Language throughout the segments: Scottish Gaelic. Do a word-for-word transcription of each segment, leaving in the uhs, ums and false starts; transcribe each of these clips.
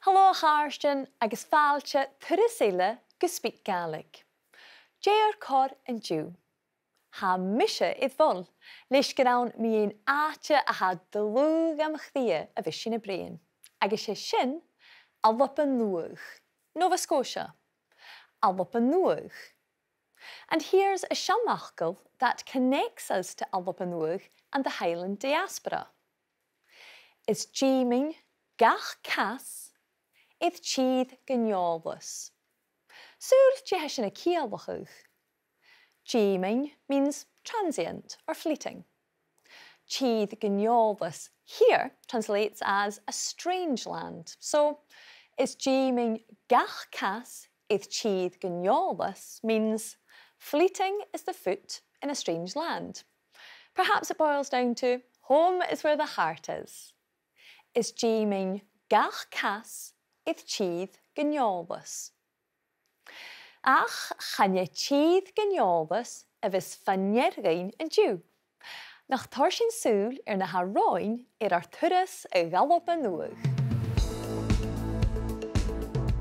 Halò a chàirdean agus fàilte turas eile gu SpeakGaelic. Dè ur cor an-diugh? Tha mise air mholadh, leis gur ann mu dheidhinn àite a tha dlùth dham chridhe a bhios sinn a' bruidhinn, agus 's e sin Alba Nuadh, Nova Scotia. Alba Nuadh. And here's a seanfhacal that connects us to Alba Nuadh and the Highland diaspora. Is dìmean gach cas air tìr gun eòlas. Saoil dè tha sin a' ciallachadh? Dìmean means transient or fleeting. Tìr gun eòlas here translates as a strange land. So, is dìmean gach cas air tìr gun eòlas means fleeting is the foot in a strange land. Perhaps it boils down to home is where the heart is. Is dìmean gach cas air tìr gun eòlas. Ach chan e tìr gun eòlas a bhios fa-near dhuinn an-diugh. Nach toir sinn sùil air na tha romhainn air ar turas a dh'Alba Nuadh.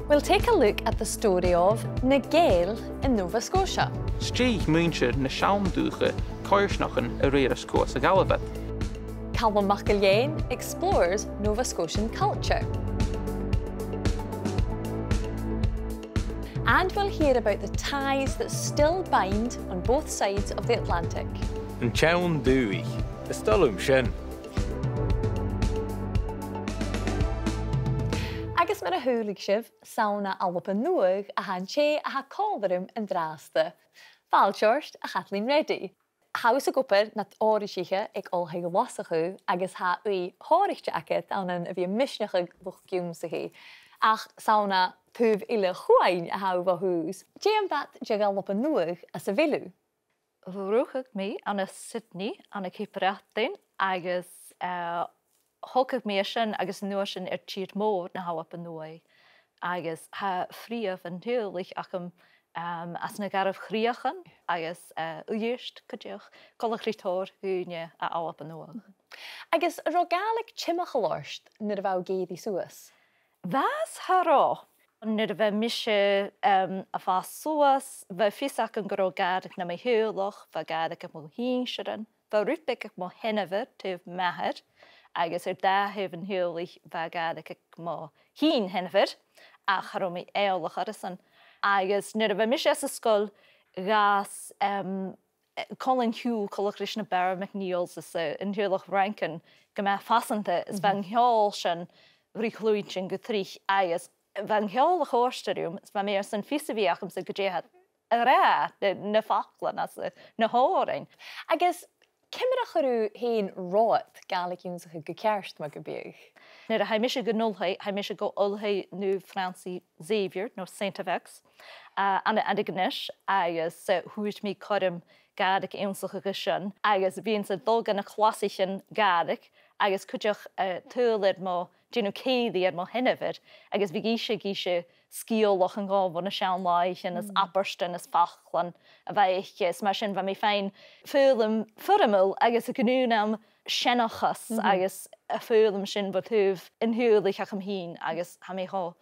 We'll take a look at the story of na Gàidheil in Nova Scotia. Stèidhich muinntir na seann dùthcha coimhearsnachdan a rèir as cumhachd a' Ghalldaid. Calum MacIlleathain explores Nova Scotian culture. And we'll hear about the ties that still bind on both sides of the Atlantic. An t-seann dùthaich, is toil leam sin. Agus mar a chuala sibh, 's ann à Alba Nuadh a tha an tè a tha còmhla rium an-dràsta. Fàilte ort, a Chathleen Reddy. Tha thusa ag obair nad òraisich aig Oilthigh Ghlaschu agus tha ùidh shònraichte agad ann a bhith a' misneachadh luchd-ionnsachaidh, ach 's ann à taobh eile a' chuain a tha thu bho thùs. Dè am b' fhada de dh'Alba Nuadh às a bheil thu? Rugadh mi ann an Sydney, ann an Ceap Breatainn, agus, eh, thogadh mi an sin agus an uair sin air tìr-mòr na h-Alba Nuadh, agus tha freumh an teaghlaich agam, um, às na Garbh Chrìochan agus, eh, Uibhist cuideachd, coltach ri tòrr dhaoine à Alba Nuadh. Agus an robh Gàidhlig timcheall ort nuair a bha thu ag èirigh suas? Bha 's cha robh. Nuair a bha mise, um, a' fàs suas, bha fios agam gun robh Gàidhlig nam theaghlach, bha Gàidhlig aig mo shinnsirean, bha rud beag aig mo sheanmhair, taobh m' athar, agus air dà thaobh an teaghlaich bha Gàidhlig aig mo shinn-sheanmhair, ach cha robh mi eòlach air a sin. Agus nuair a bha mise anns an sgoil, dh'fhàs, em, Colin Hugh, coltach ris na Barra MacNeils is, eh, an teaghlach Rankin, gu math fasanta, is bha an ceòl sin ri chluinntinn gu tric, agus bha an ceòl a' còrdadh rium, is bha mi airson fios a bhith agamsa gu dè tha iad ag ràdh, na, na faclan anns a', na h-òrain. Agus ciamar a chuir thu fhèin romhad Gàidhlig ionnsachadh gu ceart, mar gum biodh? Nuair a chaidh mise gun oilthigh, chaidh mise gu Oilthigh Naomh Francis Xavier, no Saint F X, eh, ann an Antigonish, agus, eh, fhuair mi cothrom Gàidhlig ionnsachadh an sin, agus bhithinn-sa a' dol gu na clasaichean Gàidhlig, agus cuideachd, eh, tadhal air mo dhèanamh cèilidh air mo sheanmhair, agus bhiodh ise ag innse sgeulachdan dhomh bho na seann làithean is abairtean is faclan a bha aice, is mar sin bha mi a' faighinn foghlam foirmeil agus a' gnùn nam seanchas agus am foghlam sin bho thaobh an teaghlaich agam fhìn, agus tha mi cho,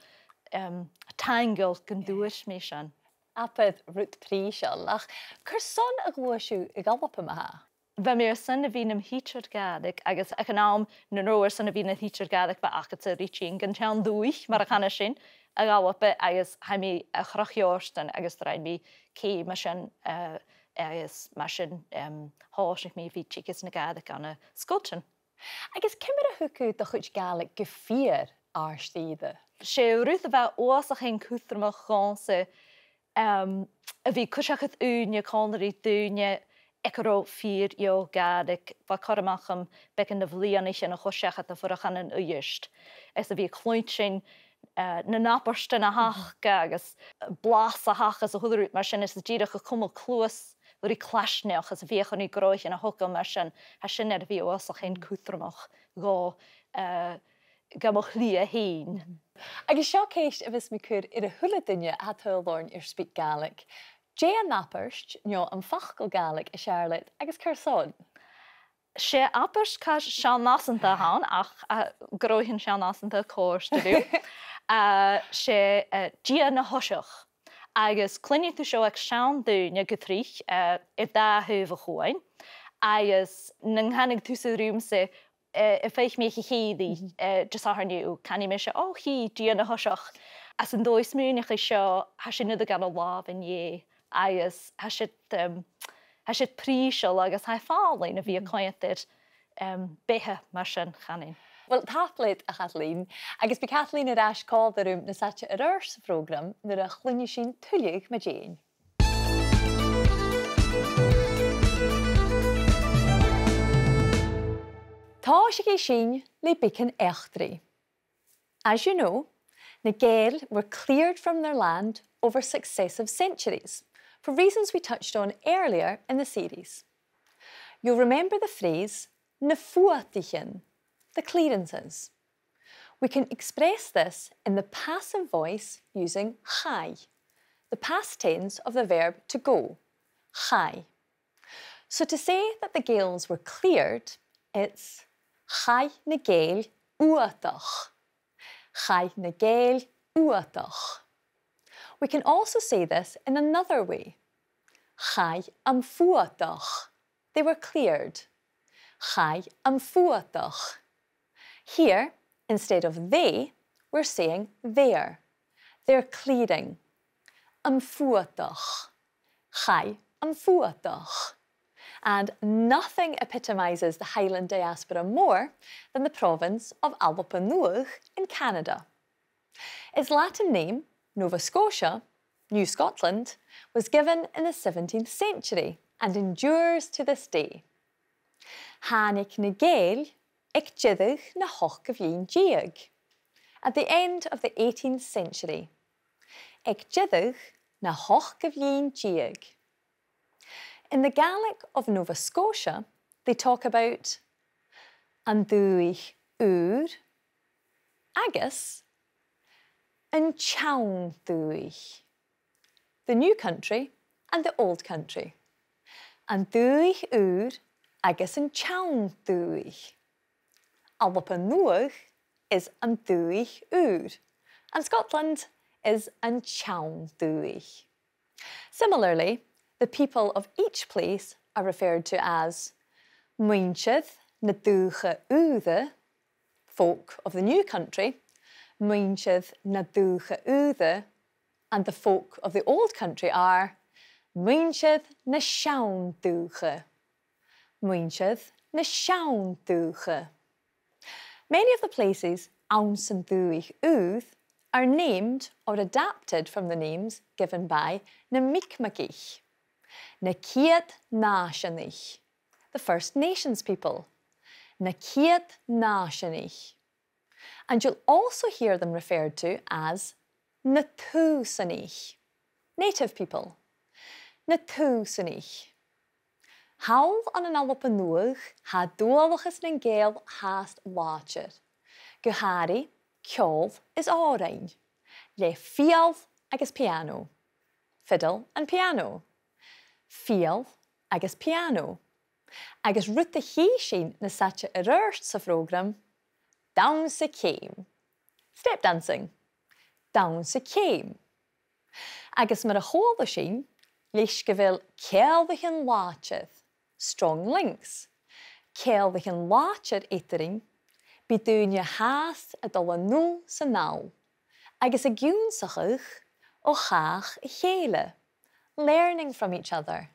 em, taingeil gun d' fhuair mi sin. Abair rud prìseil, ach carson a ghluais thu a dh'Alba ma-thà? Bha mi airson a bhith nam thidsear Gàidhlig, agus aig an àm nan robh thu airson a bhith nam thidsear Gàidhlig, bha agadsa ri tighinn dhan t-seann dùthaich, mar a chanas sinn, a dh'Alba, agus chaidh mi a Chnoc Iòrdain agus rinn mi ceum an sin, eh, agus mar sin, em, thòisich mi a' bhith a' teagasg na Gàidhlig ann an sgoiltean. Agus ciamar a thug thu do chuid Gàidhlig gu fìor àrd-ìre? 'S e rud a bha uabhasach fhèin cudromach dhòmhsa, em, a bhith a' cur seachad ùine còmhla ri daoine aig an robh fìor dheagh Ghàidhlig. Bha cothrom agam beagan de bhliadhnaichean a chur seachad a' fuireach ann an Uibhist, is a bhith a' cluinntinn, eh, nan abairtean a th' aca agus blas a th' aca is a h-uile rud mar sin, is dìreach a' cumail cluas ri claisneachd is a' feuchainn ri gnothaichean a thogail mar sin. Tha sin air a bhith uabhasach fhèin cudromach dhomh, eh, gam chridhe fhèin. Agus seo ceist a bhios mi a' cur air a h-uile duine a tha a' tadhal oirnn air SpeakGaelic. Dè an abairt, no am facal Gàidhlig as fheàrr leat agus carson? 'S e abairt car seann-fhasanta a th' ann, ach, eh, gnothaichean seann-fhasanta a' còrdadh rium. eh, 's e, eh, Dia na Toiseach. Agus cluinnidh tu seo aig seann daoine gu tric, eh, air dà thaobh a' chuain. Agus nan canadh tusa riumsa, eh, am faic mi a' chèilidh, eh, Disathairne, canaidh mise, "O, chì, Dia na Toiseach." Agus an dòigh smaoineachaidh seo, tha sin air a dhol gu làmh an Dè. Agus tha siud, em, tha siud prìseil agus tha e fallain a bhith a' coimhead air, em, beatha mar sin, chanainn. Uill, tapadh leat, a Chathleen, agus bidh Kathleen air ais còmhla rium nas fhaide air adhart sa phrògram nuair a chluinneas sinn tuilleadh mu deidhinn. Tòisichidh sinn le beagan eachdraidh. As you know, na Gàidheil were cleared from their land over successive centuries, for reasons we touched on earlier in the series. You'll remember the phrase na fuadaichean, the clearances. We can express this in the passive voice using chaidh, the past tense of the verb to go, chaidh. So to say that the Gaels were cleared, it's chaidh na Gàidheil fhuadach. Chaidh na Gàidheil fhuadach. We can also say this in another way. Chaidh am fuadach. They were cleared. Chaidh am fuadach. Here, instead of they, we're saying their. Their clearing. Am fuadach. Chaidh am fuadach. And nothing epitomizes the Highland diaspora more than the province of Alba Nuadh in Canada. Its Latin name, Nova Scotia, New Scotland, was given in the seventeenth century and endures to this day. Thàinig na Gàidheil aig deireadh na h-ochdamh linn deug, at the end of the eighteenth century. Aig deireadh na h-ochdamh linn deug. In the Gaelic of Nova Scotia, they talk about an dùthaich ùr agus an t-seann dùthaich, the new country and the old country. An dùthaich ùr agus an t-seann dùthaich. Alba Nuadh is an dùthaich ùr, and Scotland is an t-seann dùthaich. Similarly, the people of each place are referred to as muinntir na dùthcha ùire, folk of the new country, muinntir na dùthcha ùire, and the folk of the old country are muinntir na seann dùthcha. Muinntir na seann dùthcha. Many of the places anns an dùthaich ùr are named or adapted from the names given by na Mi'kma'kich, na Ciad Nàiseanaich, the First Nations people, na Ciad Nàiseanaich. And you'll also hear them referred to as na Tùsanaich, native people. Na Tùsanaich. Thall ann an Alba Nuadh, tha dualchas nan Gàidheal fhathast làidir. Gu h-àraidh, ceòl is òrain, le fidheall agus piàno. Fiddle and piano. Fidheall agus piàno. Agus rud a chì sinn nas fhaide air adhart sa phrògram, dannsa ceum. Step dancing. Dannsa ceum. Agus mar a chuala sinn, leis gu bheil ceanglaichean làidir, strong links, ceanglaichean làidir eadarainn, bidh daoine fhathast a' dol a-null 's a-nall, agus ag ionnsachadh o chàch a chèile, learning from each other,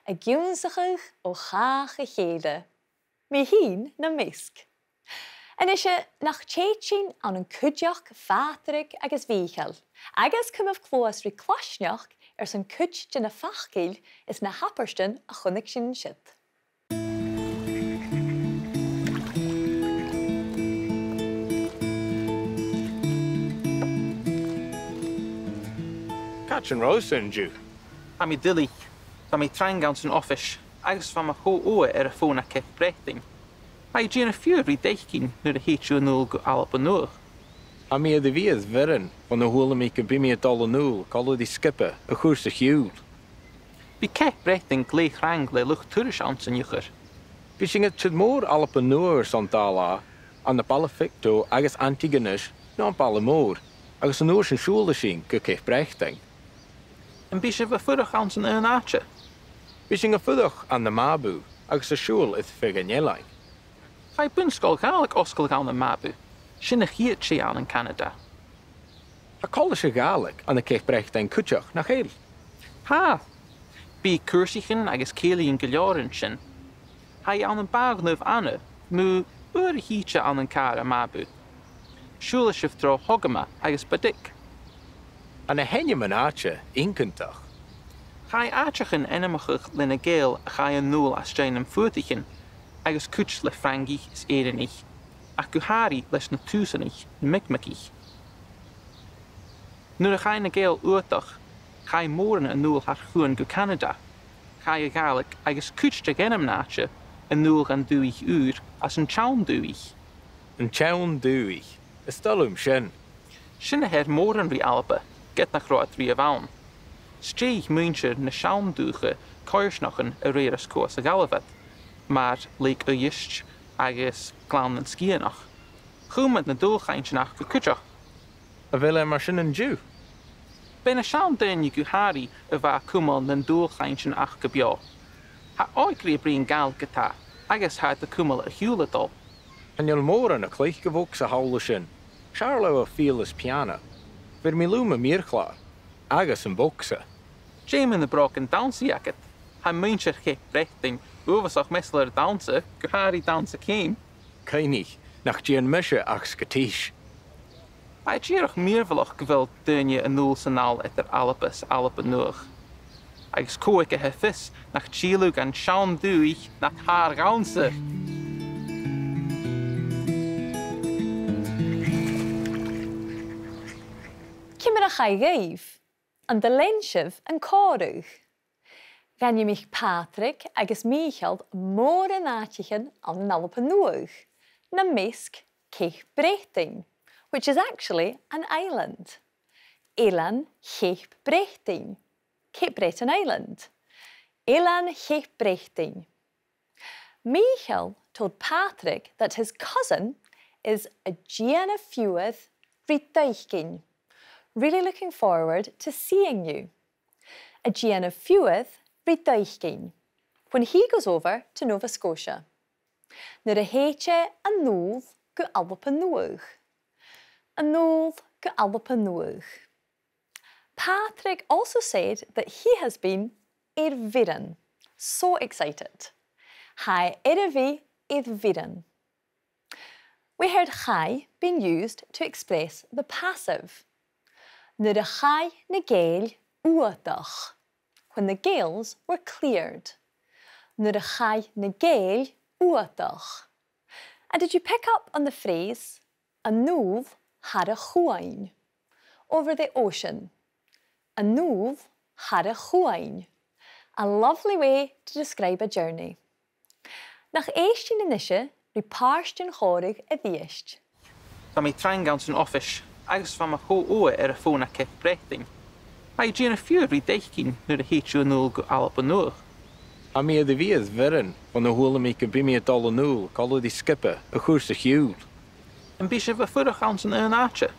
ag ionnsachadh o chàch a chèile, mi fhìn nam measg. A-nise, nach tèid sinn ann an cuideachd Phàdraig agus Mìcheal, agus cumaibh cluas ri claisneachd airson cuid de na faclan is na h-abairtean a chunnaic sinn an siud. Càit an robh thusa an-diugh? Tha mi duilich. Bha mi trang anns an oifis, agus bha mo cho-ogha air a' fòn à Ceap Breatainn. Bha i a' dèanamh fiughair ri d' fhaicinn nuair a thèid thu a-null gu Alba Nuadh. Tha mi air a bhith air bhioran bhon a chuala mi gum bi mi a' dol a-null còmhla ri sgioba a' chùrsa-chiùil. Bidh Ceap Breatainn glè thrang le luchd-turais anns an iuchair. Bidh sinn air tìr-mòr Alba Nuadh airson dà latha, ann am baile Phictou agus Antigonish, no am baile mòr. Agus an uair sin siubhlaidh sinn gu Ceap Breatainn. Am bi sibh a' fuireach anns an aon àite? Bidh sinn a' fuireach ann am Mabou agus a' siubhal air feadh an eilein. Chaidh bun-sgoil Ghàidhlig fhosgladh ann am Mabou. Sin a' chiad tè ann an Canada. Tha coltais Ghàidhlig ann an Ceap Breatainn cuideachd, nach eil? Tha. Bidh cùrsaichean agus cèilidhean gu leòr an sin. Tha i ann am Baile Naomh Anna, mu uair a thìde ann an càr à Mabou. Siubhlaidh sibh tro Hougomont agus Badic. Tha na h-ainmean-àite iongantach. Chaidh àiteachan ainmeachadh le na Gàidheil a chaidh a-null às dèidh nam Fuadaichean, agus cuid le Frangaich is Èireannaich, ach gu h-àraidh leis na Tùsanaich, na Mi'kma'chaich. Nuair a chaidh na Gàidheil fhuadach, chaidh mòran a-null thar chuan gu Canada. Chaidh a' Ghàidhlig agus cuid de dh'ainmean-àite a-null dhan dùthaich ùr às an t-seann dùthaich. An t-seann dùthaich. Is toil leam sin. Sin a their mòran ri Alba, ged nach robh iad riamh ann. Stèidhich muinntir na seann dùthcha coimhearsnachdan a rèir às cò às a dh'fhalbh iad, mar Laoch Uibhist agus Gleann nan Sgitheanach. Chùm iad na dualchainntean aca cuideachd. A bheil e mar sin an-diugh? B' e na seann daoine gu h-àraidh a bha a' cumail nan dualchainntean aca beò. Tha òigridh a' bruidhinn Gàidhlig ge-tà, agus tha iad a' cumail a shiubhal a' dol. Chan eil mòran a' cluich a' bhogsa thall an sin. 'S fheàrr leotha fidheall is piàna. Bheir mi leam am meur-chlàr, agus am bogsa. Dè mu na brògan dannsa agad? Tha muinntir Cheap Breatainn uabhasach measail air dannsa, gu h-àraidh dannsa ceum. Cuimhnich, nach dèan mise ach sgotìs. Tha e dìreach mìorbhaileach gu bheil daoine a-null 's a-nall eadar Alba is Alba Nuadh. Agus cò aige a tha fios nach till thu dhan t-seann dùthaich nad shàr-dhannsa. Ciamar a chaidh dhuibh? An do lean sibh an còmhradh? Dh'ainmich Pàdraig agus Mìcheal mòran àiteachan ann an Alba Nuadh, nam measg Ceap Breatainn, which is actually an island. Eilean Cheap Breatainn. Cape Breton Island. Eilean Cheap Breatainn. Mìcheal told Pàdraig that his cousin is a' dèanamh fiughair ri d' fhaicinn. Really looking forward to seeing you. A' dèanamh fiughair ri d' fhaicinn. When he goes over to Nova Scotia. Nuair a thèid e a-null gu Alba Nuadh. A-null gu Alba Nuadh. Pàdraig also said that he has been air bhioran. So excited. Tha e air a bhith air bhioran. We heard chaidh being used to express the passive. Nuair a chaidh na Gàidheil fhuadach. When the Gaels were cleared. Nuair a chaidh na Gàidheil fhuadach. And did you pick up on the phrase, a-null thar a' chuain? Over the ocean. A-null thar a' chuain. A lovely way to describe a journey. Nach èist sinn a-nise ri pàirt den chòmhradh a-rithist. Bha mi trang anns an oifis, agus bha mo cho-ogha air a' fòn à Ceap Breatainn. Tha i a' dèanamh fiughair ri d' fhaicinn nuair a thèid thu a-null gu Alba Nuadh. Tha mi air a bhith air bhioran bhon a chuala mi gum bi mi a' dol a-null còmhla ri sgioba a' chùrsa-chiùil. Am bi sibh a' fuireach anns an aon àite?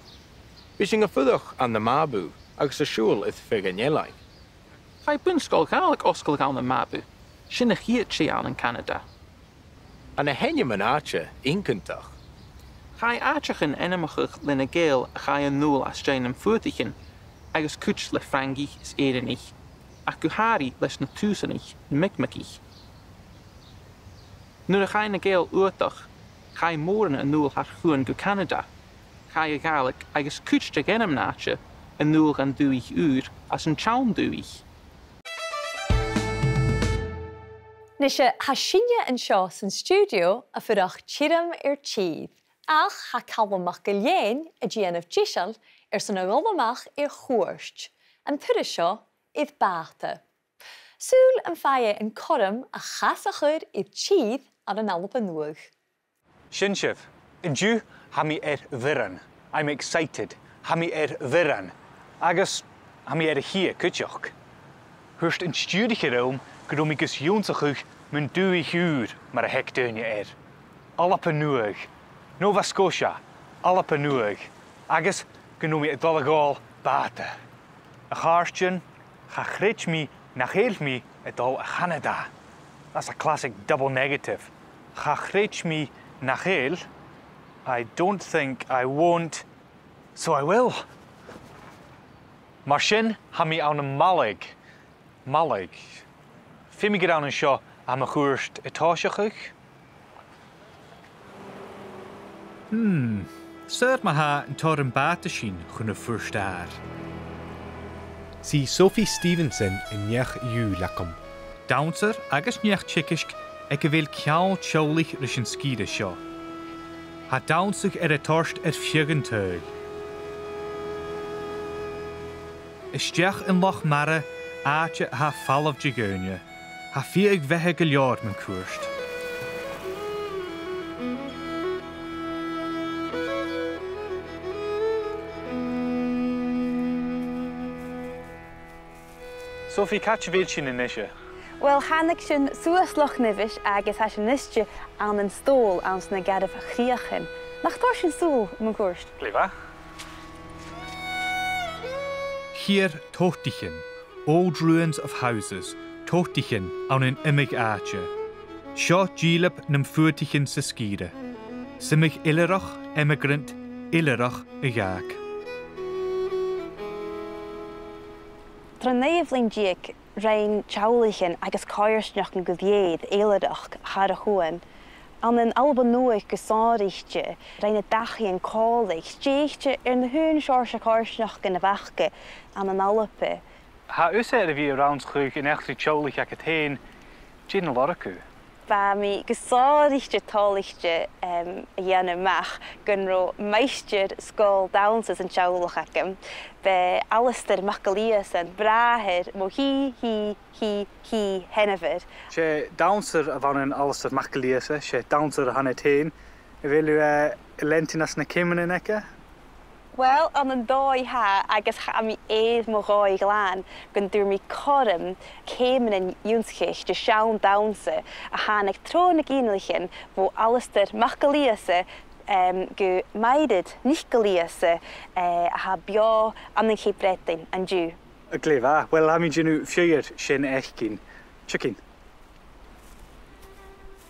Bidh sinn a' fuireach ann am Mabou agus a' siubhal air feadh an eilein. Chaidh bun-sgoil Ghàidhlig fhosgladh ann am Mabou. Sin a' chiad tè ann an Canada. Tha na h-ainmean-àite iongantach. Chaidh àiteachan ainmeachadh le na Gàidheil a chaidh a-null às dèidh nam Fuadaichean, agus cuid le Frangaich is Èireannaich, ach gu h-àraidh leis na Tùsanaich, na Mi'kma'chaich. Nuair a chaidh na Gàidheil fhuadach, chaidh mòran a-null thar chuan gu Canada. Chaidh a' Ghàidhlig agus cuid de dh'ainmean-àite a-null dhan dùthaich ùr às an t-seann dùthaich. Nise, tha sinne an seo san stiùidio a' fuireach tioram air tìr, ach tha Calum MacIlleathain a' dèanamh deiseil airson a dhol a-mach air chuairt, an turas seo air bàta. Saoil am faigh e an cothrom a chas a chur air tìr ann an Alba Nuadh. Sin sibh. An-diugh, tha mi air bhioran. I'm excited. Tha mi air bhioran. Agus tha mi air a' chidhe cuideachd. Thuirt an stiùiriche rium gun robh mi gus ionnsachadh mun dùthaich ùr, mar a th' aig daoine air. Alba Nuadh. Nova Scotia. Alba Nuadh. Agus gun robh mi a' dol a ghabhail bàta. A chàirdean, cha chreid mi nach eil mi a' dol a Chanada. That's a classic double negative. Cha chreid mi nach eil. I don't think, I won't, so I will. Mar sin, tha mi ann am Malaig. Malaig. Feumaidh gur ann an seo a tha mo chuairt a' tòiseachadh. Hmm. Saoil ma tha an toirt am bàta sinn chun a' phort-adhair. 'S i Sophie Stevenson an neach-iùil agam. Dannsair agus neach-teagaisg aig a bheil ceangal teaghlaich ris an sgìre seo. Tha dannsa air a toirt air feadh an t-saoghail. A-steach an Loch Mara, àite a tha falamh de dhaoine. Tha fiadh-bheatha gu leòr mun cuairt. Sophie, càit a bheil sinn a-nise? Uill, thàinig sinn suas Loch Nibheis agus tha sinn a-niste ann an stòbha anns na Garbh Chrìochan. Nach toir sinn sùil mun cuairt? Glè mhath. Chiar tobhtaichean, old ruins of houses, tobhtaichean ann an iomadh àite. Seo dìleab nam fuadaichean san sgìre. 'S iomadh eilthireach, emigrant, eilthireach a dh'fhàg. Tron naoidheamh linn deug, rinn teaghlaichean agus coimhearsnachdan gu lèir eilthireachd thar a' chuain. Ann an Alba Nuadh gu sònraichte, rinn na dachaighean còmhla, stèidhichte air na h-aon seòrsa coimhearsnachdan a bh' aca ann an Alba. Tha thusa air a bhith a' rannsachadh an eachdraidh teaghlaich agad fhèin. Dè na lorg thu? Bha mi gu sònraichte toilichte, em, a dhèanamh a-mach gun robh maighstir-sgoil dannsa san teaghlach agam. B' e Alasdair MacGillÌosa, bràthair mo shì, shì, shì, shì sheanmhair. 'S e dannsair a bh' ann an Alasdair MacGillÌosa, 's e dannsair a th' annad fhèin. A bheil thu, eh, a' leantainn anns na ceumannan aige? Uill, ann an dòigh tha, agus tha mi air mo dhòigh glan gun d' fhuair mi cothrom ceumannan ionnsachadh de sheann dannsa a thàinig tro na ginealaichean bho Alasdair MacGillÌosa, em, gu Mairead NicGillÌosa, eh, a tha beò ann an Ceap Breatainn an-diugh. Glè mhath. Uill, tha mi a' dèanamh fiughair sin fhaicinn. Tiugainn.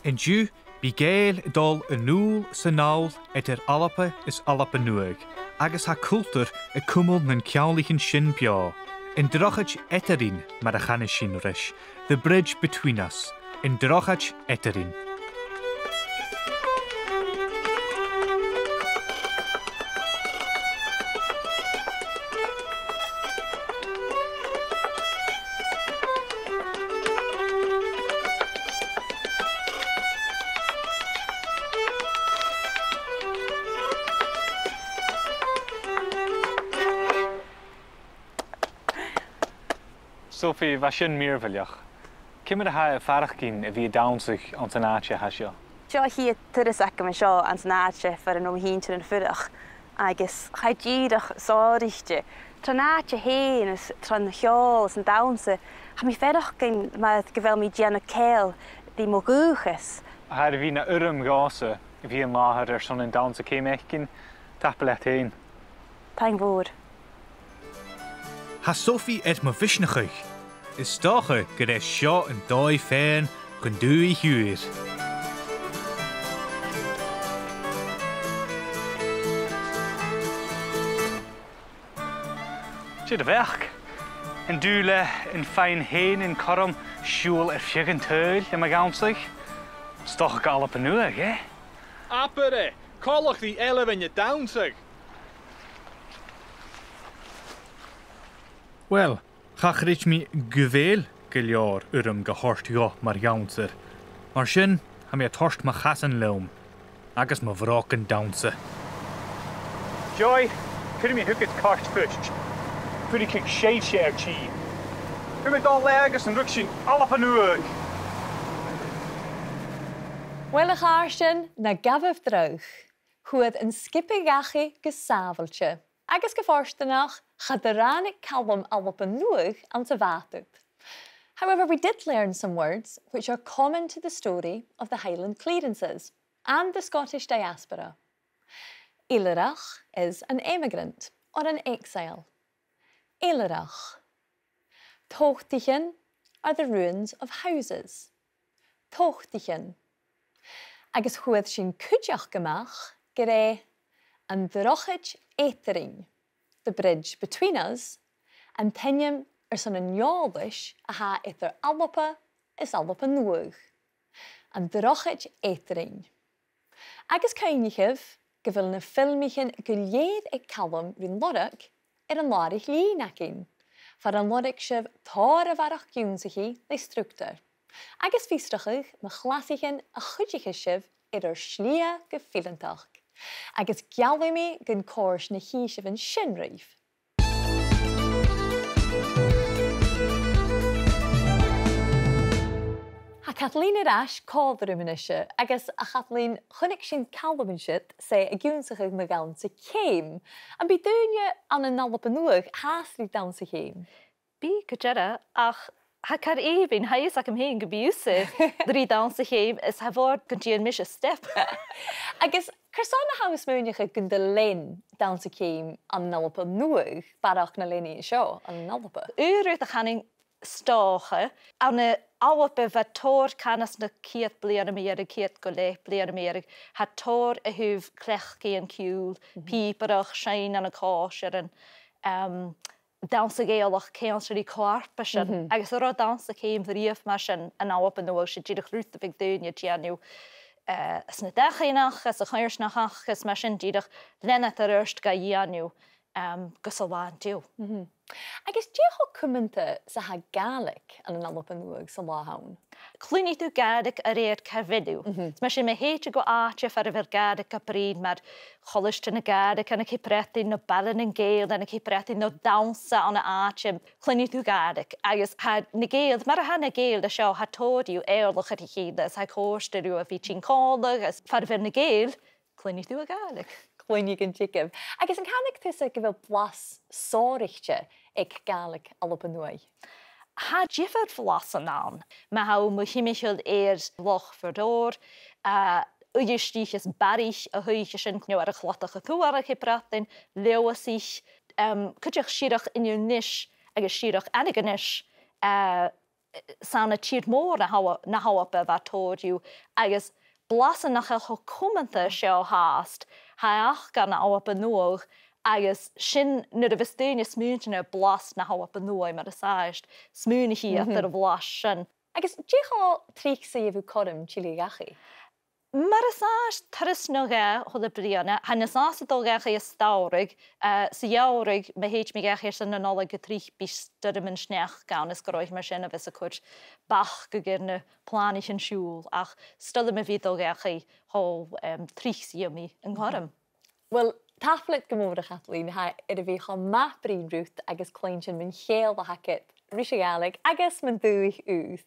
An-diugh, bidh Gàidheil a' dol a-null 's a-nall eadar Alba is Alba Nuadh, agus tha cultar a' cumail nan ceanglaichean sin beò. An Drochaid Eadarainn, mar a chanas sinn ris, the bridge between us. An Drochaid Eadarainn. Sophie, bha sin mìorbhaileach. Ciamar a tha e a' faireachdainn a bhith a' dannsa anns an àite a tha seo? Seo a' chiad turas agam an seo anns an àite far an robh mi fhìn air fuireach, agus tha e dìreach sònraichte. Tron àite fhèin is tron cheòl is an dannsa, tha mi a' faireachdainn mar gu bheil mi a' dèanamh ceangal ri mo dhùthchas. Tha e air a bhith na urram dhòmhsa a bhith an làthair airson an dannsa ceum fhaicinn. Tapadh leat fhèin. Taing mhòr. Tha Sophie air mo mhisneachadh. Is dòcha gur e seo an dòigh fhèin chun dùthaich ùr. Dè do bheachd? An dùil leat am faigh mi fhìn an cothrom siubhal air feadh an t-saoghail le mo dhannsa? 'S dòcha gu Alba Nuadh, eh? Abair e! Coltach ri ailbhean a' dannsa! Uill, cha chreid mi gu bheil gu leòr urram ga thoirt dhomh mar dhannsair. Mar sin, tha mi a' toirt mo chasan leam, agus mo bhrògan dannsa. Joy, cuiridh mi thugad cairt-phuist. Fuirichibh sibhse air tì. Cuiridh mi dol leatha agus an ruig sinn Alba Nuadh. Uill, a chàirdean, na gabhaibh dragh. Fhuair an sgioba dhachaigh gu sàbhailte, agus gu fortanach, cha do ràinig Calum Alba Nuadh anns a' bhàta ud. However, we did learn some words which are common to the story of the Highland clearances and the Scottish diaspora. Eilthireach is an emigrant, or an exile. Eilthireach. Tobhtaichean are the ruins of houses. Tobhtaichean. Agus chuir sinn cuideachd a-mach gur e an Drochaid Eadarainn, the bridge between us, an t-ainm airson an eòlais a tha eadar Alba is Alba Nuadh. An Drochaid Eadarainn. Agus cuimhnichibh gu bheil na filmichean gu lèir aig Calum rin lorg air an làraich-lìn againn, far an lorg sibh tòrr a bharrachd ionnsachaidh le structar, agus fiosrachadh mu chlasaichean a chuidicheas sibh air ur slighe gu fileantachd. Agus geallaidh mi gun còrd na h-innisean sin ribh. Tha Kathleen air ais còmhla rium a-nise, agus a Chathleen, chunnaic sinn Calum an siud, 's e ag ionnsachadh mu dhannsa ceum. Am bi daoine ann an Alba Nuadh fhathast ri dannsa ceum? Bidh gu dearbh, ach tha car èibhinn, tha fhios agam fhèin gum bi thusa ri dannsa ceum, is tha mi an dòchas gun dèan mise step. Agus carson a tha thu a' smaoineachadh gun do lean dannsa ceum ann an Alba Nuadh barrachd na leanaidh seo ann an Alba? Aon rud a chanainn, 's dòcha, ann an Alba bha tòrr, can, anns na ceud bliadhna mu dheireadh, ceud gu leth bliadhna mu dheireadh, tha tòrr a thaobh cleachdaidhean ciùil, pìobaireachd, seinn ann an còisirean, em, dannsa Gàidhealach, ceannsairean co-fharpaisean, agus cha robh dannsa ceum a-riamh mar sin ann an Alba Nuadh, 's e dìreach rud a bhiodh daoine a' dèanamh, eh, anns na dachaighean aca, anns a' choimhearsnachd aca, agus mar sin dìreach lean iad air adhart ga dhèanamh, em, gus an là an-diugh. Agus dè cho cumanta 's a tha Gàidhlig ann an Alba Nuadh san là an-diugh? Cluinnidh tu Gàidhlig a rèir càit a bheil thu. Is mar sin, ma thèid thu gu àite far a bheil Gàidhlig ga bruidhinn, mar Cholaiste na Gàidhlig ann an Ceap Breatainn no Baile nan Gàidheal ann an Ceap Breatainn no dannsa ann an àite, cluinnidh tu Gàidhlig. Agus tha na Gàidheil, mar a tha na Gàidheil an seo, tha tòrr dhiubh eòlach air a chèile, is tha e a' còrdadh riutha a bhith tighinn còmhla, agus far a bheil na Gàidheil, cluinnidh tu a' Ghàidhlig. Cluinnidh gun teagamh. Agus an canadh tusa gu bheil blas sònraichte aig Gàidhlig Alba Nuadh? Tha diofar bhlasan ann. Ma tha thu mu thimcheall air Loch Bhordor, eh, Uibhist is Barraigh, a thaobh sin, no air a' chladach a tuath ann an Ceap Breatainn, Leòdhasach, em, cuideachd Siorrachd Inbhir Nis agus Siorrachd Antigonish, eh, 's ann à tìr-mòr na h-Al-, na h-Alba a bha tòrr dhiubh, agus blasan nach eil cho cumanta seo fhathast, tha aca ann an Alba Nuadh, agus sin nuair a bhios daoine a' smaointinn air blas na h-Alba Nuadh, mar as àbhaist, smaoinichidh iad air a' bhlas sin. Agus dè cho tric 's a gheibh thu cothrom tilleadh dhachaigh? Mar as àbhaist, turas no dhà a h-uile bliadhna, tha e nas fhasa dol dhachaigh as t-samhradh, eh, sa gheamhradh, ma thèid mi dhachaigh airson na Nollaig, gu tric bidh stoirm an sneachda ann, is gu robh e mar sin a bhios a' cur bacadh air na planaichean siubhail, ach 's toil leam a bhith dol dhachaigh cho, em, tric 's a gheibh mi an cothrom. Uill, tapadh leat gu mòr, a Chathleen, tha e air a bhith cho math bruidhinn riut agus cluinntinn mun cheangal a th' agad ris a' Ghàidhlig agus mun dùthaich ùr.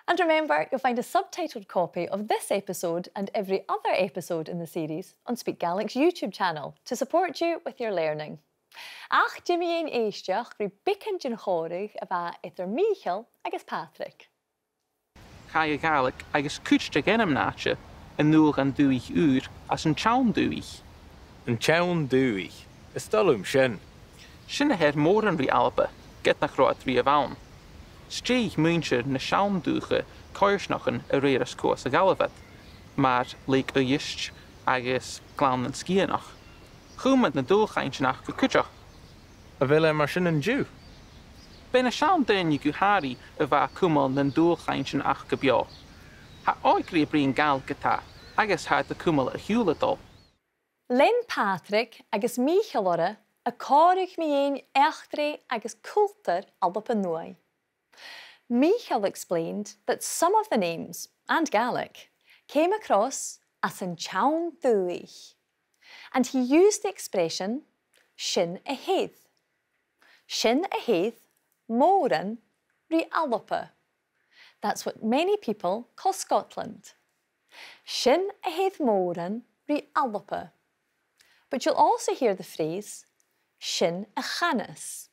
And remember, you'll find a subtitled copy of this episode and every other episode in the series on Speak Gaelic's YouTube channel to support you with your learning. Ach dè mu dheidhinn èisteachd ri beagan den chòmhradh a bh' eadar Mìcheal agus Pàdraig. Chaidh a' Ghàidhlig agus cuid de dh'ainmneacha a-null dhan dùthaich ùr às an t-seann dùthaich. An t-seann dùthaich. Is toil leam sin. Sin a th' air mòran ri Alba, ged nach robh iad riamh ann. Stèidhich muinntir na seann dùthcha coimhearsnachdan a rèir as cumhachd a dh'fhalbh iad, mar Lèig Uibhist agus Gleann nan Sgitheanach. Chùm iad na dualchainntean aca cuideachd. A bheil e mar sin an-diugh? B' e na seann daoine gu h-àraidh a bha a' cumail nan dualchainntean aca beò. Tha òigridh a' bruidhinn Gàidhlig an-dràsta, agus tha iad a' cumail a shiubhal a' dol. Lean Pàdraig agus Mìcheal orra a' còmhradh mu dheidhinn eachdraidh agus cultar Alba Nuadh. Mìcheal explained that some of the names, and Gaelic, came across as an t-seann dùthaich. And he used the expression, sin a th' air. Sin a th' air mòran ri Alba. That's what many people call Scotland. Sin a th' air mòran ri Alba. But you'll also hear the phrase, sin a chanas.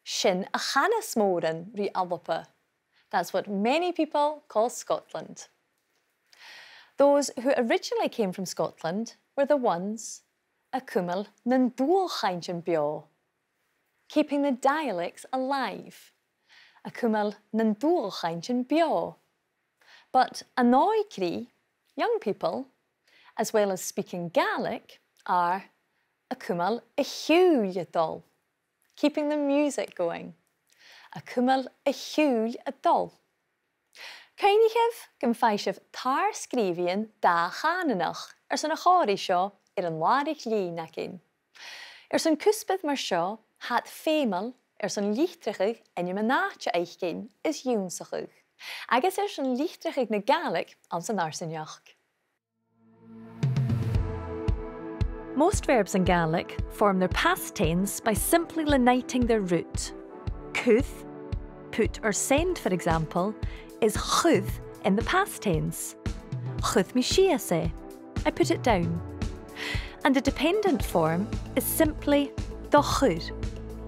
Sin a chanas mòran ri Alba. That's what many people call Scotland. Those who originally came from Scotland were the ones a' cumail nan dualchainntean beò. Keeping the dialects alive. A' cumail nan dualchainntean beò. But an òigridh, young people, as well as speaking Gaelic, are a' cumail a' chiùil a' dol. Keeping the music going. A' cumail a' chiùil a' dol. Cuimhnichibh gum faigh sibh tar-sgrìobhaidhean dà-chànanach airson a' chòmhraidh seo air an làraich-lìn againn. Airson cuspair mar seo, tha iad feumail airson litreachadh ainm an àite fhaicinn is ionnsachadh, agus airson litreachadh na Gàidhlig anns an fharsaingeachd. Most verbs in Gaelic form their past tense by simply leniting their root. Cuir, put or send, for example, is chuir in the past tense. Chuir mi sìos e. I put it down. And the dependent form is simply do chuir,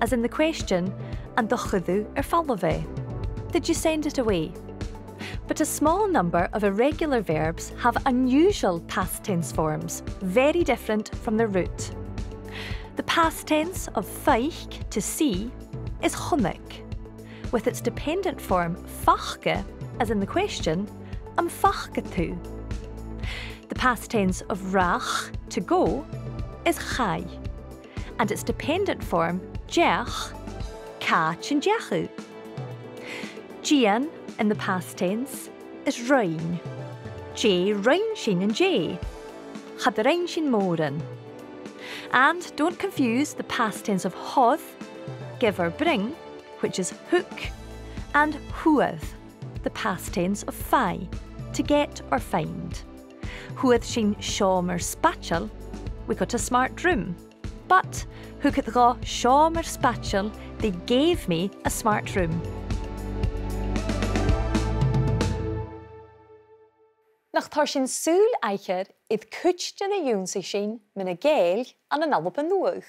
as in the question, an do chuir thu air falbh e? Did you send it away? But a small number of irregular verbs have unusual past tense forms, very different from their root. The past tense of faic, to see, is chonaic, with its dependent form faca, as in the question, am faca tu? The past tense of rach, to go, is chaidh, and its dependent form deach, càit an deach thu? Dèan in the past tense is rinn. Dè rinn sinn an-dè? Cha do rinn sinn mòran. And don't confuse the past tense of thoir, give or bring, which is thug, and fhuair, the past tense of faigh, to get or find. Fhuair sinn seòmar spaideil, we got a smart room. But thug iad dhomh seòmar spaideil, they gave me a smart room. Nach toir sinn sùil aithghearr air cuid de na dh'ionnsaich sinn mu na Gàidheil ann an Alba Nuadh?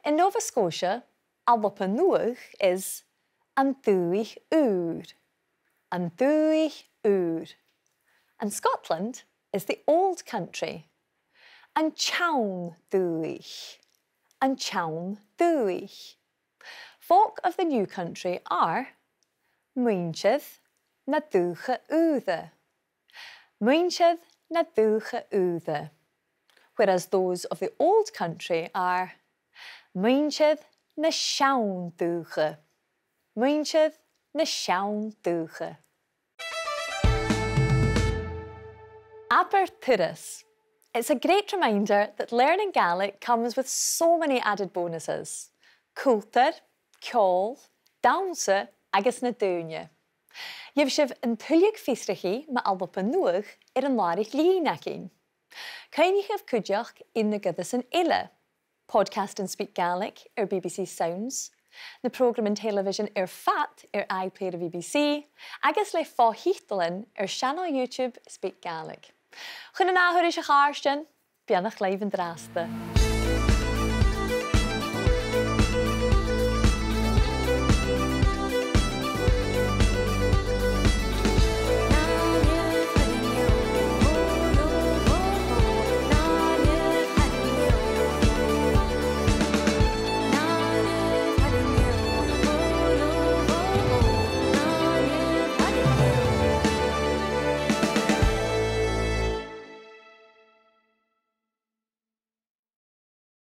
In Nova Scotia, Alba Nuadh is an dùthaich ùr. An dùthaich ùr. And Scotland is the old country. An t-seann dùthaich. An t-seann dùthaich. Folk of the new country are muinntir na dùthcha ùire. Muinntir na dùthcha ùire. Whereas those of the old country are muinntir na seann dùthcha. Muinntir na seann dùthcha. Abair turas. It's a great reminder that learning Gaelic comes with so many added bonuses. Cultar, ceòl, dannsa agus na daoine. Gheibh sibh an tuilleadh fiosrachaidh mu Alba Nuadh air an làraich-lìn againn. Cuimhnichibh cuideachd air na goireasan eile, Podcast and Speak Gaelic air B B C Sounds, na prògraman telebhisean air fad air iPlayer a' B B C, agus le fo-thiotalan air seanail YouTube Speak Gaelic. Chun an ath thuras, a chàirdean, beannachd leibh an-dràsta.